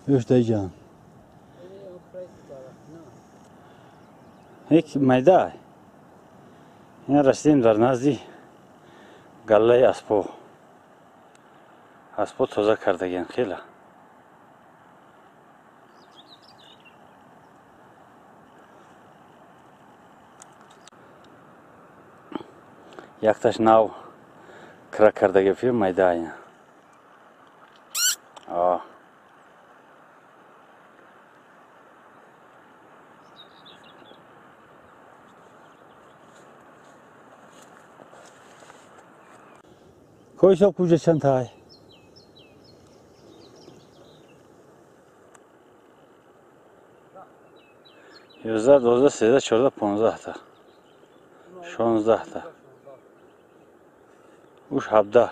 Ёш даиҷан. Як майда. Ин расидем дар назди галлаи аспо. Аспо тоза кардагиан хела. Якташ нав кира кардаги фи майда ин. А. Кои куҷа чанд тай? 11, 12, 13, 14, 15 та. 16 та. Уш 17.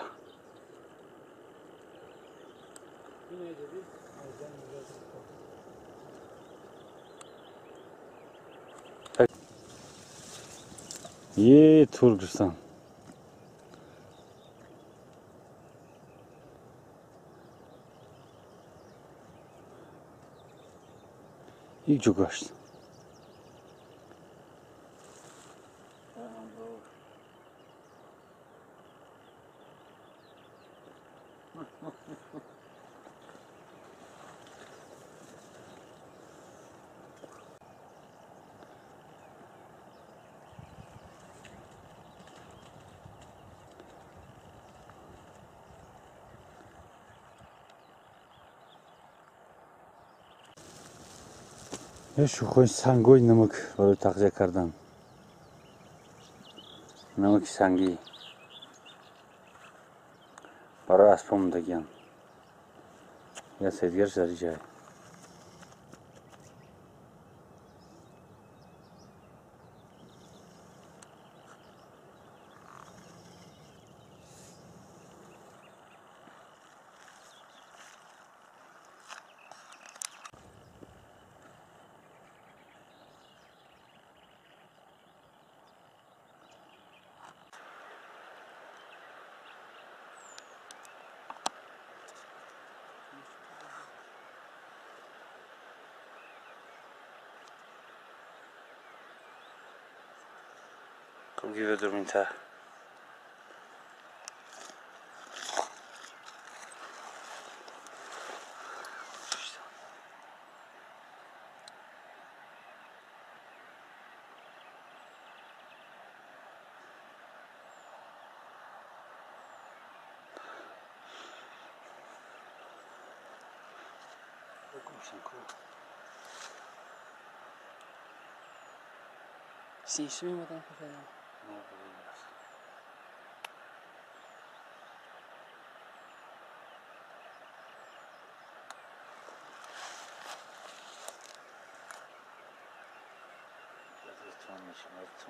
Е Туркистан. Ik ҷугашт. Шӯхои сангои намак барои тағзия кардан. Намаки сангӣ барои аспо мондагиан. Я седгарш дар ҷай. Komm, gib mir. Sì, mi metto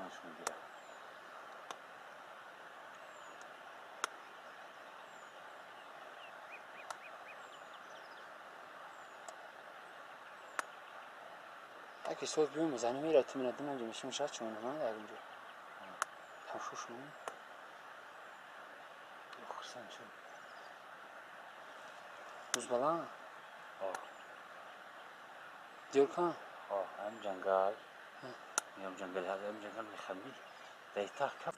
anche. Аки соз биём мезанем мера ту мена диман ҷо мешим шат чун ман дар инҷо. Тамшо шун. Хурсанд шуд. Бузбала? Диёрка? Ҳам ҷангал. Ҳам ҷангал, ҳам ҷангал мехамӣ. Дайтақ кап.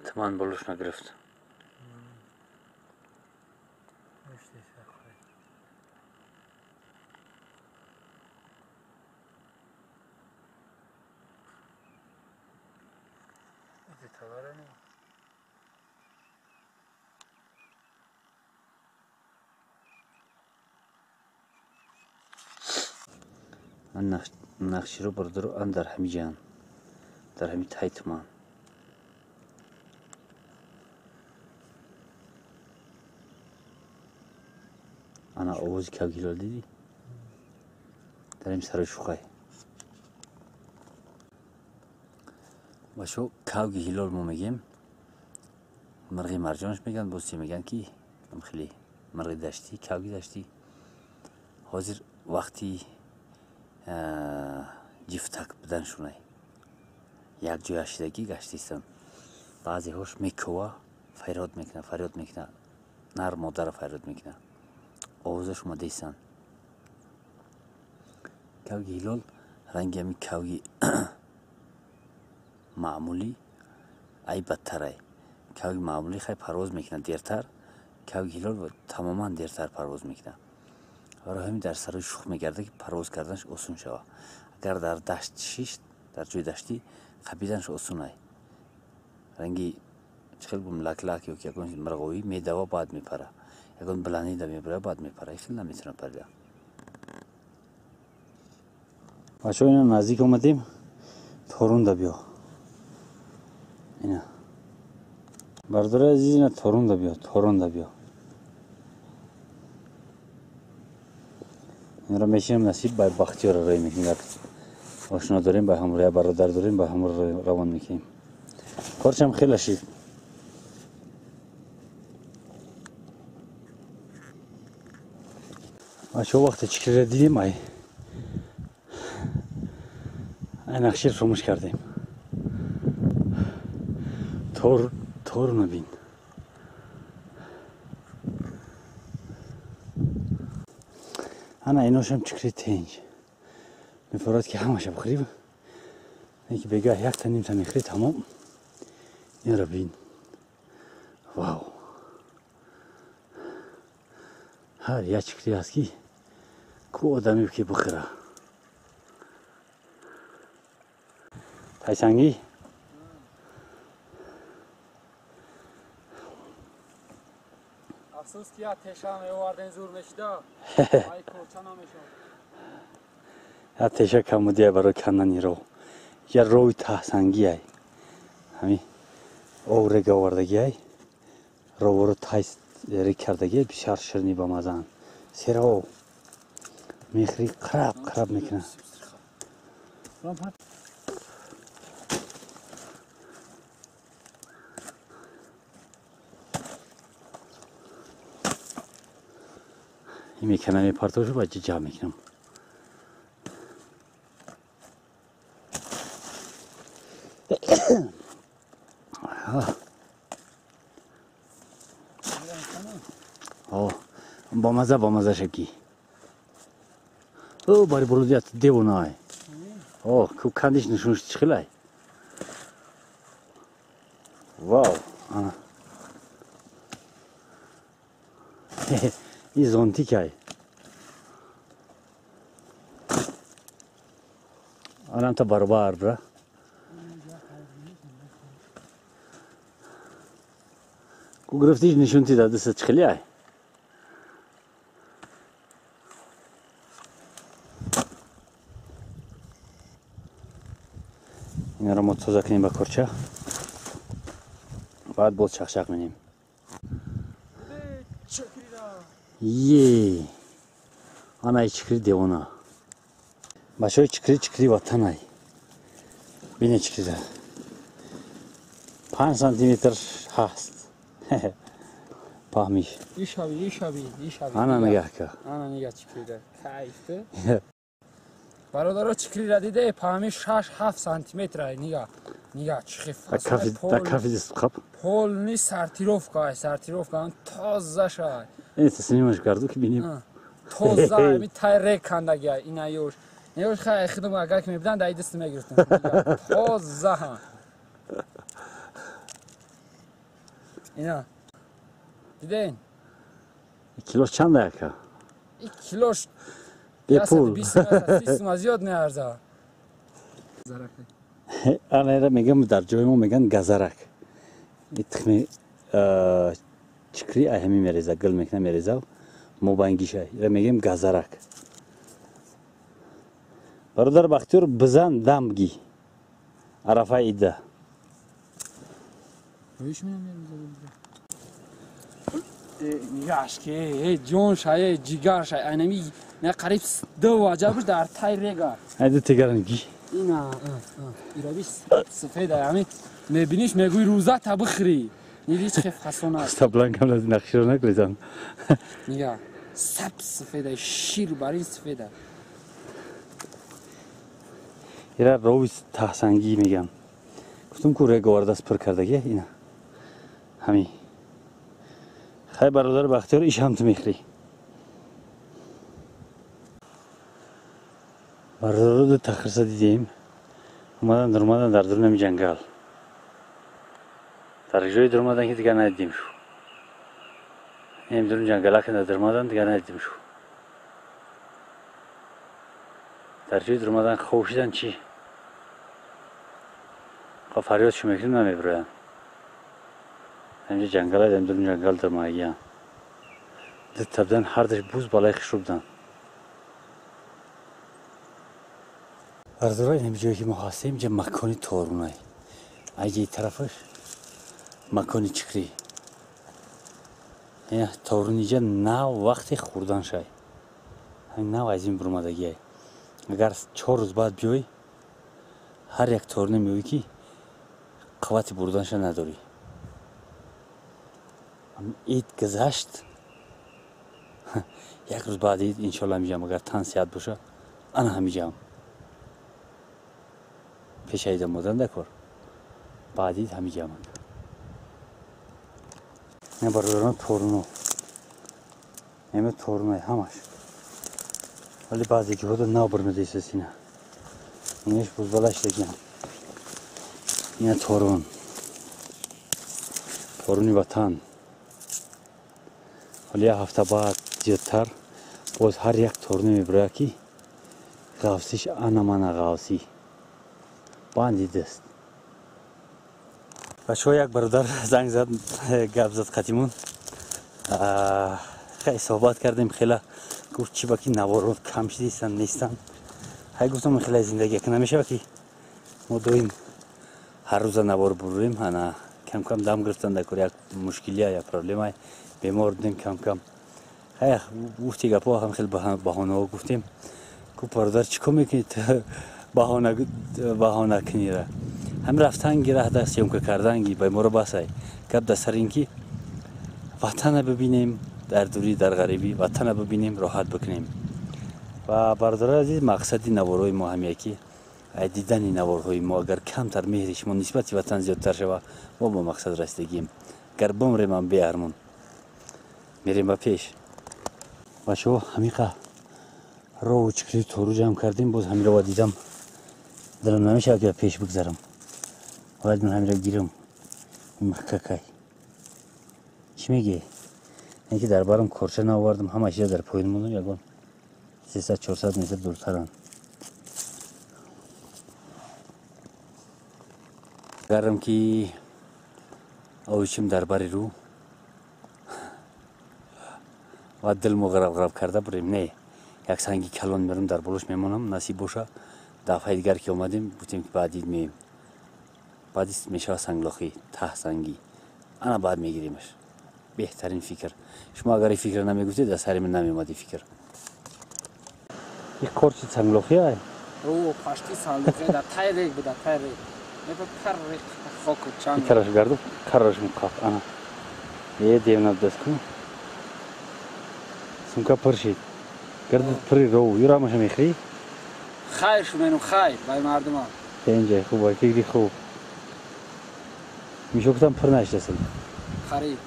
Туман болуш нагирифт. Нақширо бардору ан дар ҳами ҷан, дар ҳами тай туман. Ана овози кавги ҳилол дидӣ? Дар ин сарои шухай. Бачо, кавги ҳилол мо мегем. Мирғи марҷонаш мегӯянд, боз чи мегӯянд ки хеле мирғи даштӣ, кавги даштӣ. Ҳозир вақти ҷифтак буданшунай. Як ҷоя шидагӣ гаштистанд. Баъзеҳош мекова, фарёд мекунад, фарёд мекунад. Нар модарро фарёд мекунад. Овозаш омадаистанд. Кавги ҳилол ранги ҳамин кавги маъмулӣ ай бадтарай. Кавги маъмулӣ хай парвоз мекунад дертар, кавги ҳилол тамоман дертар парвоз мекунад. Барои ҳамин дар сарои шух мегардад, ки парвоз карданаш осон шавад. Агар дар дашт шишт, дар ҷои даштӣ қапиданаш осонай. Ранги чӣ хел гум лак-лак ё ки ягон мирғоӣ медава, баъд мепара. Ягон баландида мебара, баъд мепара. Хел наметавонад парида. Бачаҳо, ина наздик омадем, торунда биё. Ина бардораи азиз, ина торунда биё, торунда биё. Инро мешинам, насиб ба Бахтиёра рӯй мекунем. Як ошно дорем, ба ҳамроҳ як бародар дорем, ба ҳамроҳ равон мекунем. Корчам хеле шид. Бачаҳо, вақте чикрира дидем, ай нақшир фаромӯш кардем. Тор набин. Ана иношам чикри тенҷ. Мефорад ки ҳамаша бихӯрӣ. Ки бегаҳ якта нимта мехӯрӣ, тамом. Инро бин. Вау. Ҳар як чикри ҳаст ки ку одаме ки бихӯра. Тайсангӣ? Афсӯс ки як теша меовардем, зур мешида. Ай корча намешавад. Як теша камудия барои кандани роҳ. Я роҳи таҳсангиай. Ҳамин об рега овардагиай. Роҳворо тай рег кардагиай, бисёр ширинӣ бамазаанд. Сера об мехӯрӣ, қараб қараб мекунад. Ин мекана мепартошу ба ҷа мекунам. Бамаза, бамаза шаки. О, бари бурудият девонай. О, ку кандиш нишунш чихилай. Вау. Ана. И зонтикай. Анам та баробар бра. Ку гирифтиш нишунти да даса чихилай. Инро мо тоза кунем ба корча, баъд боз чақчақ менем. Е, ана чикри девона. Бачаҳои, чикри чикри ватанай. Бине чикрира. 5 сантиметр ҳаст. Паҳмиш. Ишави, ишави, ишави. Ана нигаҳ ка. Ана нигаҳ чикрира. Кайф. Бародаро, чикрира диде, паҳми 6-7 сантиметр ай, нигаҳ. Нигаҳ чихи фасони. Да кафи дист қап. Полный сортировка ай, сортировка тоза шай. Ин снимаш карду ки бинем. Тоза, ами тай рек кандаги ай, ина ёш. Ёш хай хидм агар ки мебидан дай даст мегирифтам. Тоза ҳа. Ина. Диден? Килош чанд яка? И килош бепул. 20 сум зиёд меарзад. Ана ира мегам, дар ҷои мо меган газарак. И тухми чикри ай ҳами мереза, гил мекуна, мереза, мобангиша. Ира мегем газарак. Бародар Бахтиёр, бизан дамги. Арафа ида. Нигаш ки ҷон шай, ҷигар шай, айнами на қариб 2 ваҷабш дар тай рега. Айду тигаран ги. Ина, ираби сафед ами мебиниш мегӯй рӯза та бихӯрӣ. Ниди чӣ фасон аст. Сабланкам лаз нақширо накунед. Нига, саб сафеда, шир барин сафеда. Ира рови таҳсангӣ мегам. Гуфтум ку рег овардааст пур кардаги ина. Ҳамин. Хай бародар Бахтиёр, иш ҳам ту мехӯрӣ. Бародаро ду тахирса дидем. Омадан даромадан дар дуруни ҷангал. Дар ҷое даромадан ки дигар надидем шу. Ин дурун ҷангалак даромадан дигар надидем шу. Дар ҷое даромадан хоб шидан чӣ? Фарёд шу мекунем намебироянд. Ҳаминҷа ҷангала дам дурун ҷангал даромадагиянд. Ду табдан ҳардаш буз балаи хушрӯ буданд. Бародаро, ин ҷое ки мо ҳастем, инҷа макони торунай. Аҷи тарафаш макони чикрӣ. Торун инҷа нав вақти хӯрдан шай. Ҳамин нав аз ин бурмадагиай. Агар 4 рӯз баъд биёй, ҳар як торуне меоӣ ки қуввати бурданша надорӣ. Ид гузашт, як рӯз баъд ид иншоалло ҳамиҷам, агар тан сиҳат боша, ана ҳамиҷам. Пеш аз ид омодан дакор. Баъд ид ҳамиҷам. Не бародарон торуно. Неме торуно ҳамаш. Вале баъзе ҷоҳо нав бурмедаист ина. Инаш бузбалаш дагиам. Ина торун. Торуни ватан. Вале як ҳафта баъд зиёдтар боз ҳар як торуне мебирояд ки ғафсиш ана мана ғафсӣ. Банди даст. Бачаҳо, як бародар занг зад, гап зад қатимон. Хеле суҳбат кардем, хеле гуфт чӣ ба ки наворот кам шидистанд, нестанд. Ҳай гуфтам хеле зиндагӣ ки намешавад ки мо доим ҳар рӯза навор бурем. Ана кам-кам дам гирифтан дар кор як мушкилия, як проблема, бемор будем кам-кам. Хай гуфти гапҳо ҳам хеле баҳонаҳо гуфтем. Гуфт бародар чӣ кор мекунед баҳона кунира? Ҳам рафтанги раҳда съёмка карданги ба моро басай. Гап дар сари ин ки ватана бибинем, дар дурӣ, дар ғарибӣ ватана бибинем, роҳат бикунем. Ва бародарои азиз, мақсади наворҳои мо ҳамия ки дидани наворҳои мо агар камтар меҳри шумо нисбати ватан зиёдтар шава, мо ба мақсад расидагием. Агар бимрем ҳам беармон мерем ба пеш. Бачаҳо, ҳамиқа роҳу чикри тору ҷамъ кардем, боз ҳамиро ва дидам дилам намешавад ки ба пеш бигзарам. Бояд ман ҳамиро гирам. Махкакай. Чӣ мегӯӣ? Ин ки дар барам корча наовардам, ҳама чиза дар поён мондам, ягон 300-400 метр дуртаранд. Агарам ки овичим дар бари рӯ ва дилмо ғараб-ғараб карда бурем. Не, як санги калон мерам, дар болош мемонам, насиб боша. Дафъаи дигар ки омадем, гуфтем ки баъд ид меем. Баъд мешавад санглохӣ, таҳсангӣ. Ана баъд мегиримаш. Беҳтарин фикр. Шумо агар ин фикрро намегуфтед, дар сари ман намеомад ин фикр. Ин корчи санглохӣ ай? О, пашти санглохӣ дар тай рег буда, тай рег. Мепа пар рег хоку чанг. Ин тараф гарду, қарораш муқаф. Ана. Е, девна даст кун. Сумка пур шид. Гарду пури роу. Юра ҳамаша мехӯрӣ? Хайр шумену хайр бай мардума. Инҷа хуб, ай фикри хуб. Мишоктам пур нашидасад. Харид.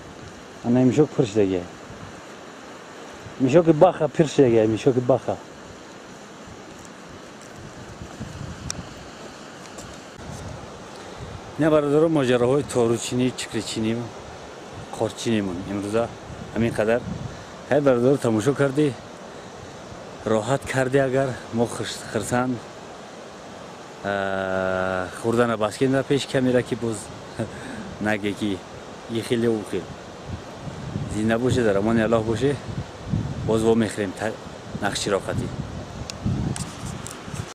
Ана мишок пур шидагия. Мишоки баха пур шидагия, мишоки баха. Не бародаро, моҷароҳои торучинӣ, чикричинӣ, қорчинимон имрӯза ҳамин қадар. Ҳай бародаро, тамошо кардӣ, роҳат кардӣ, агар мо хирсанд хӯрдана бас кардем пеш камера ки боз наге ки и хеле ӯ хел. Зинда боше, дар амони Аллоҳ боше, боз во мехӯрем нақши роқатӣ.